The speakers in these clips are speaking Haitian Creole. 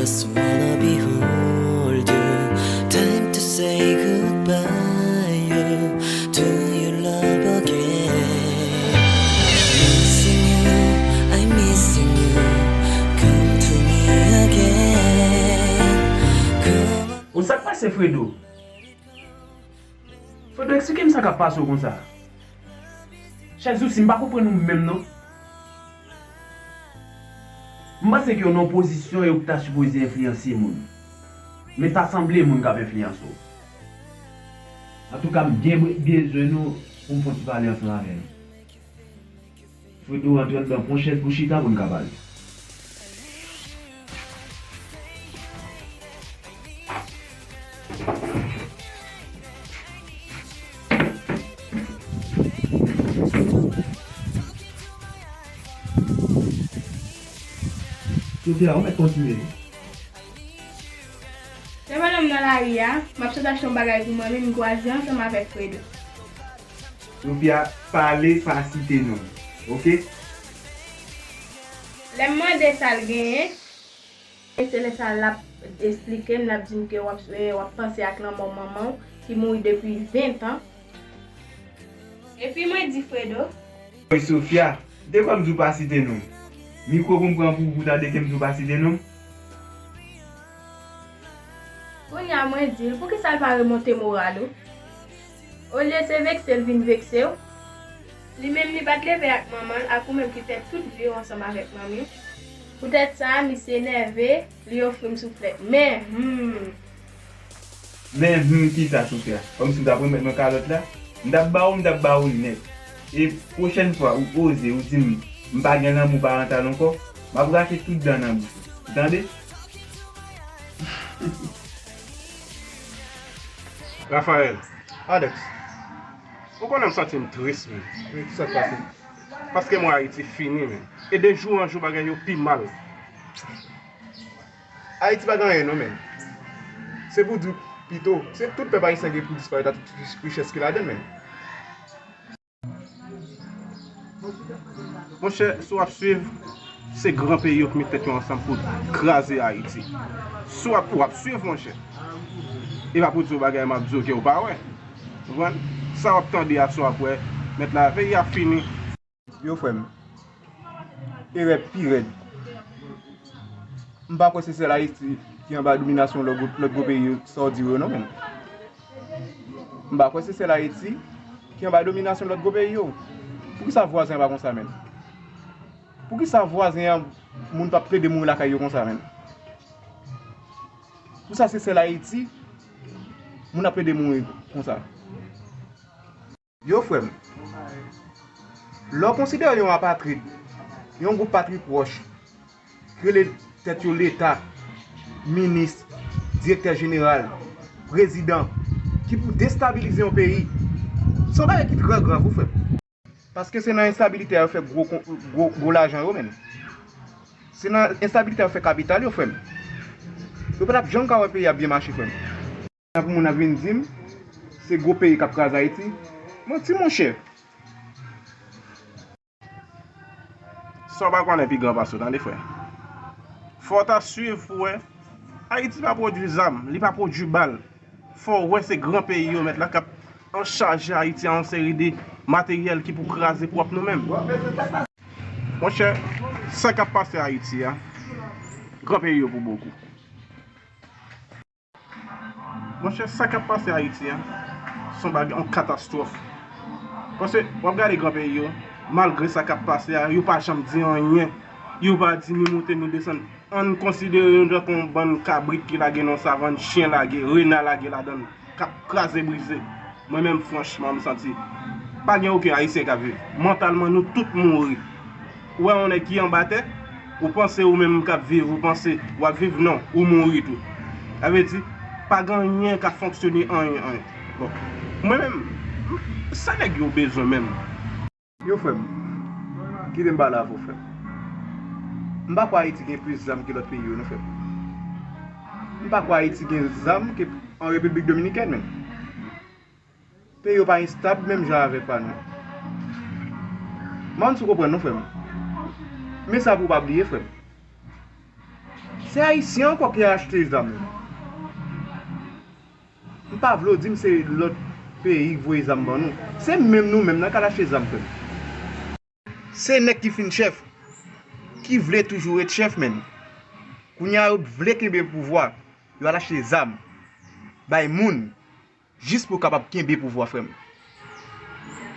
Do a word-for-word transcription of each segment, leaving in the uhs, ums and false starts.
Just wanna behold you. Time to say goodbye you to your love again. Missing you, I'm missing you. Come to me again. Come on. Ou sa k pase, Fredo? Fredo, eksplike m sa k ap pase w konsa. Chèzousi, m pa konprann ou menm non. M panse ke w nan pozisyon e w ta sipoze enfliyanse moun. Men ta sanble moun k ap enfliyanse w. Antouka, m byen be- bezwen nou pou m fè yon ti pale ansanm avè nou. Fredo, antre anndan, pran chèz pou chita pou n ka pale. Sofia, ou mèt kontinye. Lè m nan lari a, m ap sot achte yon bagay pou mwen menm, m kwaze ansanm avèk Fredo. Sofia, pale, pa site non m, oke? Lè m mande sa l genyen, e se lè sa l ap esplike m, l ap di m ke w ap, e, w ap panse ak lanmò manman w ki mouri depi ven tan. Epi mwen di Fredo. Woy Sofia, de kwè m di w pa site non m? Mikwo pou m pran pou ou pou tande ke m di w pa site non m? Kounye a mwen di l, poukisa l pa remonte moral ou? Olye se vekse l vin vekse w. Li menm li pa t leve ak manman l, ak ou menm ki fè tout vi w ansanm avèk manmi w. Poutèt sa, misye nève, li ofri m souflèt. Men, hmm. Men, hmm, kisa, Sofia? Kòmsi w t ap remèt mwen kalòt la? M t ap ba ou, m t ap ba ou l nèt. E pwochèn fwa ou oze, ou di m, m pa gen lanmou parantal ankò, m ap rache tout dan nan bouch ou. Ou tande? Rafael. Alex. Ou konnen m santi m tris, men. Men, kisa k pase? Paske m wè Ayiti fini, men. E de jou an jou, bagay yo pi mal. Ayiti pa gen anyen, non, men. Se pou di w pito, se tout pèp ayisyen gen pou disparèt ak tout richès ki ladan l, men. Monchè, si w ap swiv, se gran peyi yo ki met tèt yo ansanm pou kraze Ayiti. Si w ap, w ap swiv, monchè. E pa pou di w bagay m ap di w ke w pa wè. Ou konprann? Sa w ap tande a, sa w ap wè, mèt la, peyi a fini. Yo, frè m, erè pi rèd. M pa kwè se sèl Ayiti ki anba dominasyon lòt gwo, lòt gwo peyi yo, sa w di yo, non, men. M pa kwè se sèl Ayiti ki anba dominasyon lòt gwo peyi yo. Poukisa vwazen an pa konsa, menm? Poukisa vwazen an, moun p ap plede mouri lakay yo konsa, menm? Poukisa se sèl Ayiti moun ap plede mouri konsa? Yo, frè m, lè w konsidere yon apatrid, yon gwoup patri pwòch, ki rele tèt yo Leta, minis, direktè jeneral, prezidan, ki pou destabilize yon peyi, se yon bagay ki trè grav, wi, frè m. Paske se nan enstabilite a yo fè gwo, gwo, gwo lajan yo menm. Se nan enstabilite a yo fè kapital yo, frè m. Yo pa t ap janm ka wè peyi a byen mache, frè m. Pou moun ap vin di m, se gwo peyi k ap kraze Ayiti. Manti, monchè. Sa w pa konnen pi gran pase w, tande, frè. Fò w ta swiv pou wè. Ayiti pa pwodui zam, li pa pwodui bal. Fò w wè se gran peyi yo mèt la k ap anchaje Ayiti a yon seri de materyèl ki pou kraze pwòp nou menm. Monchè, sa k ap pase Ayiti a, gran peyi yo pou bokou. Monchè, sa k ap pase Ayiti a, se yon bagay, yon katastwòf. Paske, w ap gade gran peyi yo, malgre sa k ap pase a, yo pa janm di anyen. Yo pa di ni moute ni desann. Ann konsidere nou tankou yon bann kabrit ki lage nan yon savann, chen lage, rena lage ladan l, k ap kraze brize. Mwen menm, franchman, m santi pa gen okenn Ayisyen k ap viv. Mantalman, nou tout mouri. Ou wè yon nèg ki anba tè, ou panse ou menm k ap viv, ou panse w ap viv, non, ou mouri tou. Sa vle di, pa gen anyen k ap fonksyone, anyen, anyen. Bon, mwen menm, sa nèg yo bezwen menm? Yo, frè m, kite m pale avè w, frè m. M pa kwè Ayiti gen plis zam ke lòt peyi yo, non, frè m. M pa kwè Ayiti gen zam ke an Repiblik Dominikèn, menm. Peyi yo pa enstab menm jan avèk pa nou. M pa konn si w konprann non, frè m. Men sa pou w pa bliye, frè m. Se ayisyen ankò ki al achte zam yo. M pa vle w di m se lòt peyi k voye zam ban nou. Se menm nou menm nan k al achte zam, frè m. Se nèg ki fin chèf, ki vle toujou ret chèf, menm. Kounye a, yo vle kenbe pouvwa, yo al achte zam bay moun, jis pou kapab kenbe pouvwa, frè m.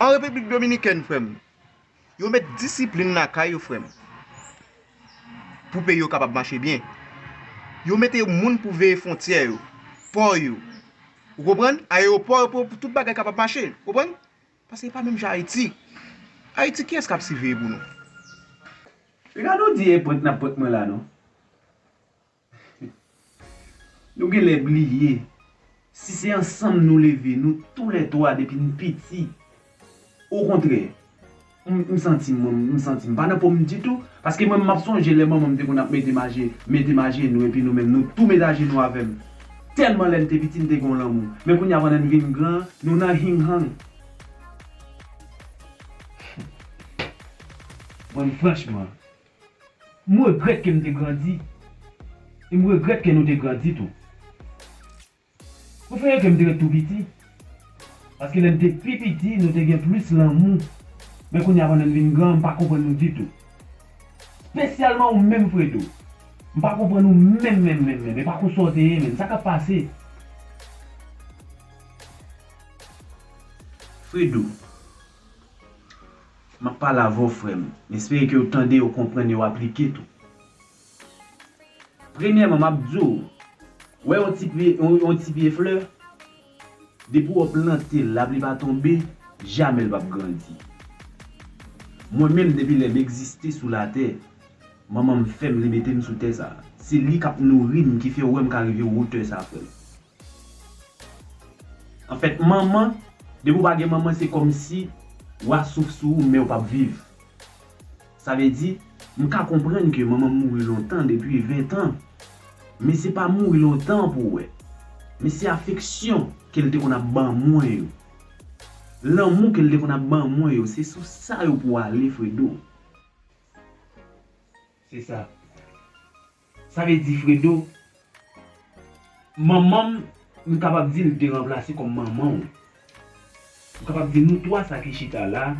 An Repiblik Dominikèn, frè m, yo met disiplin lakay yo, frè m, pou peyi yo kapab mache byen. Yo mete moun pou veye fwontyè yo, pò yo. Ou konprann? Ayewopò yo, pou, pou tout bagay kapab mache. Ou konprann? Paske e pa menm jan Ayiti. Ayiti, kiyès k ap siveye pou nou? Ricardo di e prank n ap prank mwen la, non? Nou genlè bliye, si se ansanm nou leve, nou toulètwa depi n piti. Okontrè, m, m santi m, m santi m pa nan po m ditou, paske mwen m ap sonje lè manman m te konn ap mete maje, mete m ajenou, epi nou menm nou tou mete ajenou avè m. Tèlman lè n te piti n te gen yon lanmou. Men kounye a pandan n vin gran, nou nan hing hang. Mwen, franchman, m regrèt ke m te grandi. E m regrèt ke nou te grandi tou. Prefere ke m te ret tou piti. Paske lè n te pi piti, nou te gen plis lanmou. Men kounye a, pandan n vin gran, m pa konprann nou ditou. Espesyalman ou menm, Fredo. M pa konprann ou menm, menm, menm, menm. E pa konsa w te ye, menm. Sa k ap pase? Fredo, m ap pale avè w, frè m. M espere ke w tande, w konprann e w aplike tou. Premyèman, m ap di w, wè yon ti pye, yon, yon ti pye flè, depi w plante l, lapli pa tonbe, jamè l p ap grandi. Mwen menm, depi lè m egziste sou latè, manman m fè m, li mete m sou tè sa a. Se li k ap nouri m, ki fè w wè m ka rive wotè sa a, frè m. Anfèt, manman, depi w pa gen manman, se kòmsi w a souf sou ou, men w p ap viv. Sa vle di, m ka konprann ke manman m mouri lontan, depi ven tan. Men se pa mouri lontan pou w wè. Men se afeksyon ke l te konn ap ban mwen yo. Lanmou ke l te konn ap ban mwen yo, se sou sa yo pou w ale, Fredo. Se sa. Sa vle di, Fredo, manman m, m kapab di l te ranplase kòm manman w. M kapab di nou twa sa ki chita la,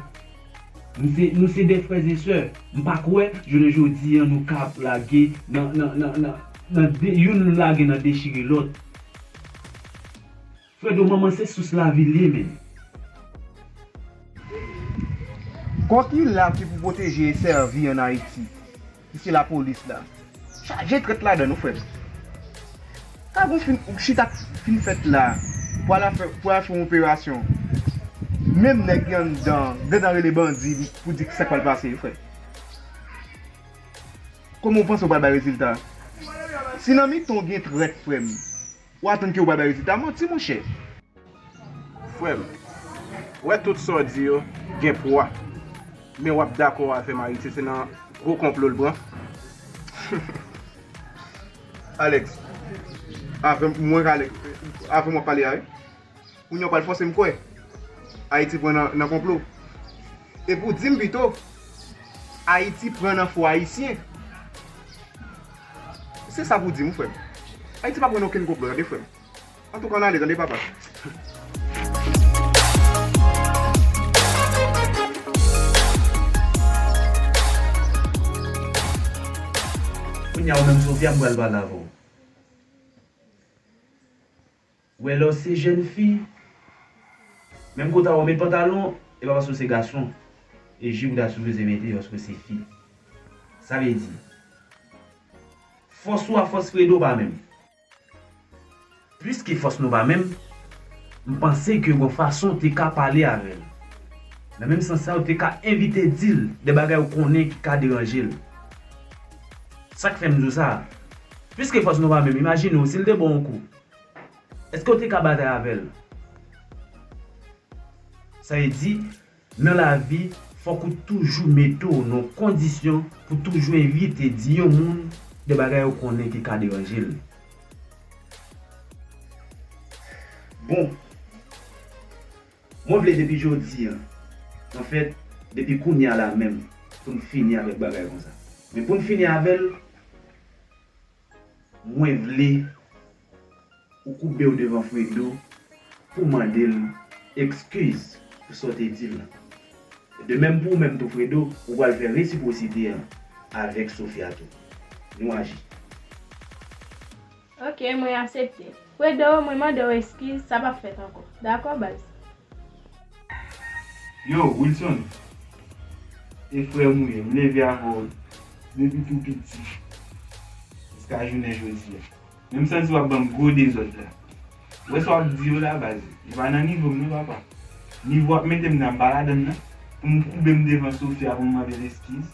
nou se, nou se de frè e sè. M pa kwè, jounen jodi a, nou ka ap lage nan, nan, nan, nan, nan de, youn lage nan dechire lòt. Fredo, manman se sous lavi l ye, menm. Kò ki la ki pou pwoteje e sèvi ann Ayiti, ki se lapolis la, chaje trèt ladan l, wi, frè m. Ka gon fin, chita k fin fèt la, pou al fè, pou al fè yon operasyon. Menm nèg ki anndan, gentan rele bandi pou di ki sa k pral pase, wi, frè m. Kòman w panse w pral bay rezilta? Si nan mitan w gen trèt, frè m, w atann ke w pral bay rezilta? Manti, monchè. Frè m, w wè tout sa w di yo gen pwa, men w ap dakò avè m, Ayiti se nan gwo konplo l pran. Alex, avè m, mwen, Alex, avè m w ap pale a, wi. Kounye a w pral fòse m kwè Ayiti pran nan, nan konplo. E pou di m pito, Ayiti pran nan fo ayisyen. Se sa pou di m, wi, frè m. Ayiti pa pran nan okenn konplo, tande, frè m. Antouka, ann ale, tande, papa. Kounye a, ou menm, Sofia, m pral pale avè w. Ou wè, lè w se jèn fi, menm kote w met pantalon, e pa paske w se gason, e jip ou ta sipoze mete, paske w se fi. Sa vle di, fòs ou a fòs Fredo pa menm. Piske fòs nou pa menm, m panse ke gon fason w te ka pale avè l. Nan menm sans sa, ou te ka evite di l de bagay ou konnen ki ka deranje l. Sa k fè m di w sa? Piske fòs nou pa menm, imajine w, si l te ba w yon kou, èske w te ka batay avè l? Sa vle di, nan lavi, fòk ou toujou mete w nan yon kondisyon pou toujou evite di yon moun de bagay ou konnen ki ka deranje l. Bon, mwen vle depi jodi a, anfèt, depi kounye a la menm, pou n fini avèk bagay konsa. Men pou n fini avè l, Mwen vle ou koube w devan Fredo pou w mande l ekskiz pou sa w te di l lan. De menm pou ou menm tou, Fredo, ou pral fè resipwosite an avèk Sofia tou. Nou aji. Ok, mwen aksepte. Fredo, mwen mande w eskiz, sa p ap fèt ankò. Dakò, baz? Yo, Wilson, e frè m ou ye, m leve avè w depi tou piti jiska jounen jodi a. Men m santi w ap ban m gwo dezòd la. Ou wè sa w ap di yo la, baz? Li pa nan nivo m non, papa. Nivo w ap mete m nan, m pa ladann nan. Pou m koube m devan Sofia pou m mande l eskiz.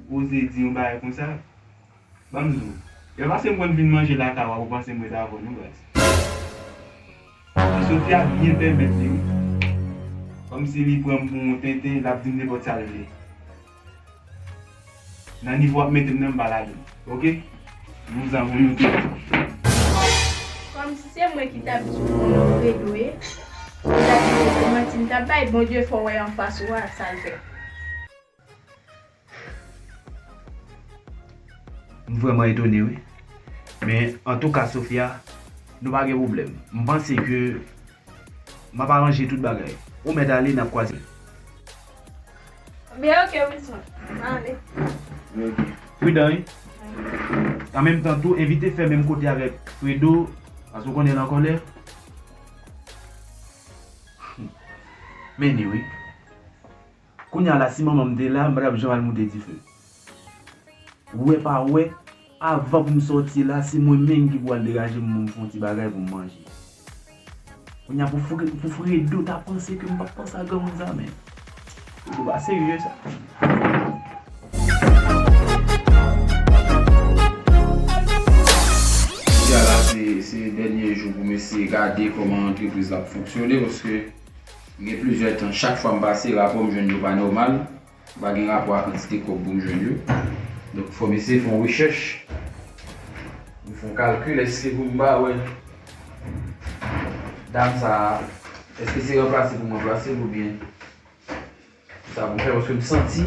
Ou oze di yon bagay konsa? Ban m di w. E pa paske m konn vin manje lakay w a ou panse m ret avè w non, baz. Sofia byen pèmèt li wi. Kòmsi li pran m pou yon tenten, l ap di m nenpòt sa l vle. Nan nivo w ap mete m nan, m pa ladann. Ok? Nou zanmi nou tou. Kòmsi se mwen ki t ap di w kòman Fredo ye, ou t ap di se manti m t ap bay, Bondye fè w wè anfas ou a, sa l fè. M vrèman etone wi. Men antouka, Sofia, nou pa gen pwoblèm. M panse ke m ap aranje tout bagay. Ou mèt ale, n ap kwaze. Byen, ok, Wilson. Ale. Ok. Pridan wi. An menm tan tou, evite fè menm kote avèk Fredo, paske w konnen l an kòlè. Men ni wi. Kounye a la, si manman m te la, m pa t ap janm al moute dife. Wè pa wè, avan pou m sòti la, se mwen menm ki pou al degaje m pou m fè yon ti bagay pou m manje. Kounye a pou Fre-, pou Fredo ta panse ke m p ap panse a granmoun sa, men Fredo pa serye sa. Kounye a la, se, se dènye jou pou m eseye gade kòman antrepriz la ap fonksyone, paske gen plizyè tan, chak fwa m pase, rapò m jwenn yo pa nòmal. M pa gen rapò a kantite kòb pou m jwenn yo. Donk, fò m eseye fè yon rechèch. M fè yon kalkil, èske pou m ba wè dam sa a, èske se ranplase pou m ranplase l oubyen sa pou m fè, paske m santi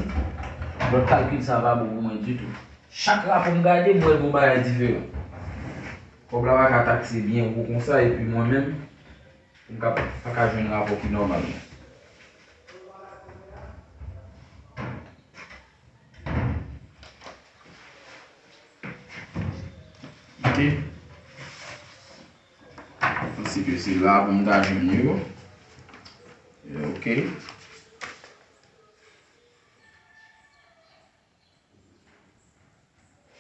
lòt kalkil sa a pa bon pou mwen ditou. Chak rapò m gade, m wè gon bagay diferan. Kòb la pa ka takse byen gwo konsa, epi mwen menm, m ka, pa ka jwenn rapò ki nòmal. Ok. Mwen panse ke se la pou m ta jwenn yo. Ok.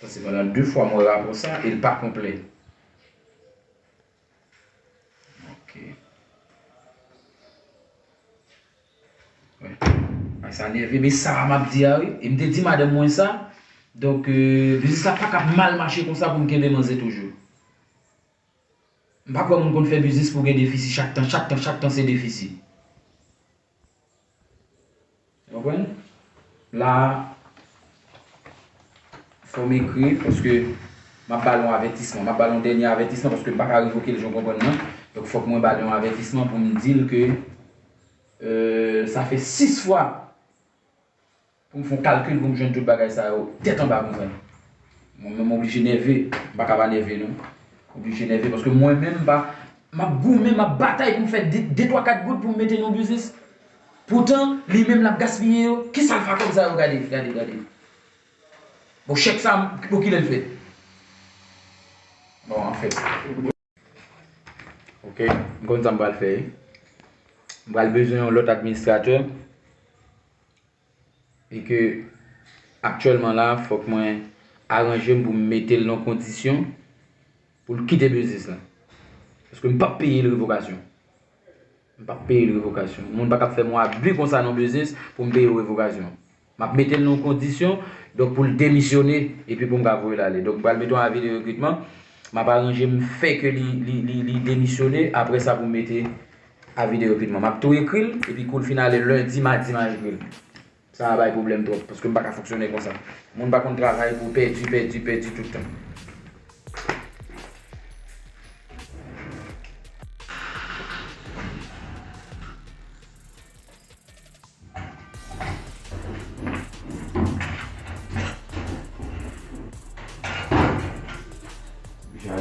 Paske pandan de fwa mwen rapò sa, e l pa konplè. Ok. Wè. Ay, sa nève, men sa m ap di a, wi. E m te di madanm mwen sa. Donk, euh, biznis la pa ka mal mache konsa pou m kenbe manzè toujou. M pa kwè moun konn fè biznis pou gen defisi chak tan, chak tan, chak tan se defisi. Ou konprann? La, fò m ekri, paske m ap ba l yon avètisman. M ap ba l yon dènye avètisman, paske m pa ka revoke l, jan w konprann nan. Donk, fòk mwen ba l yon avètisman pou m di l ke, euh, sa fè sis fwa pou m fè yon kalkil pou m jwenn tout bagay sa yo tèt anba konsa. Mwen menm, m oblije nève. M pa ka pa nève, non. M oblije nève, paske mwen menm, m pa, m ap goumen, m ap batay pou m fè de, de, twa, kat goud pou m mete nan yon biznis. Poutan, li menm l ap gaspiye yo. Kisa l fè ak kòb sa yo? Gade, gade, gade. Bon, chèk sa, pou kilè l fèt? Bon, anfèt. Ok, m konn sa m pral fè. M pral bezwen yon lòt administratè. E ke, aktyèlman la, fòk mwen aranje m pou m mete l nan kondisyon pou l kite biznis lan. Paske m p ap peye l revokasyon. M p ap peye l revokasyon. Moun pa ka ap fè m yon abi konsa nan biznis pou m peye w revokasyon. M ap mete l nan yon kondisyon, donk, pou l demisyone, epi pou m ka voye l ale. Donk, m pral mete yon avi de rekritman. M ap aranje m fè ke li, li, li, li demisyone. Apre sa, pou m mete avi de rekritman. M ap tou ekri l, epi kou l fin ale lendi, madi, m a ekri l. Sa a bay pwoblèm twòp, paske m pa ka fonksyone konsa. Moun pa konn travay pou pèdi, pèdi, pèdi tout tan.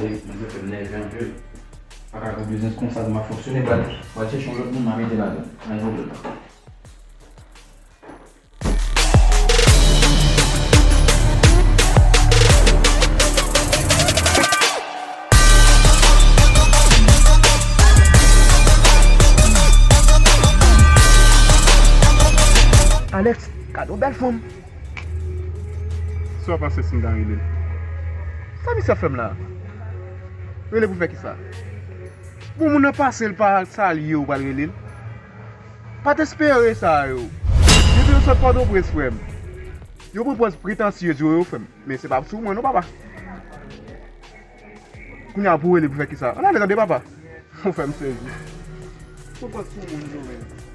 Mwen fè m nève anpil. Pa ka pou biznis konsa pou m ap fonksyone, pral, pral chèche yon lòt moun m a mete ladan. Nan yon lòt. Alex, gade yon bèl fanm. Sa w panse si m ta rele l? Sa misye ap fè m la? Rele pou fè kisa? Bon, moun nan pase l pa salye w pral rele l? Pa t espere sa yo. Depi yo sot Pòtoprens, frè m, yo pran pòz pretansyez yo, yo, frè m. Men se pa sou mwen non, papa. Kounye a pou rele pou fè kisa? Ann ale tande, papa. Ou fè m sezi. Ou pran sou moun yo menm.